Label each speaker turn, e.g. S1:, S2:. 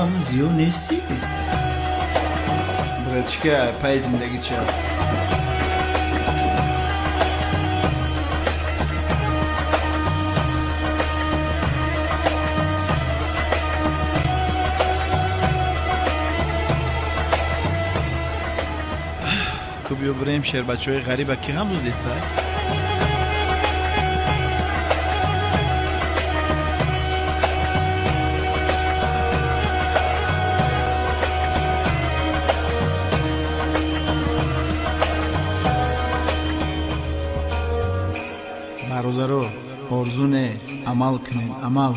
S1: Ту зиё нестӣ? Братишка, пай зиндагӣ ча? Ку биё бирем шербачаҳои ғариба ки ғам додеса? Бародаро, орзу не, амал кунед, амал.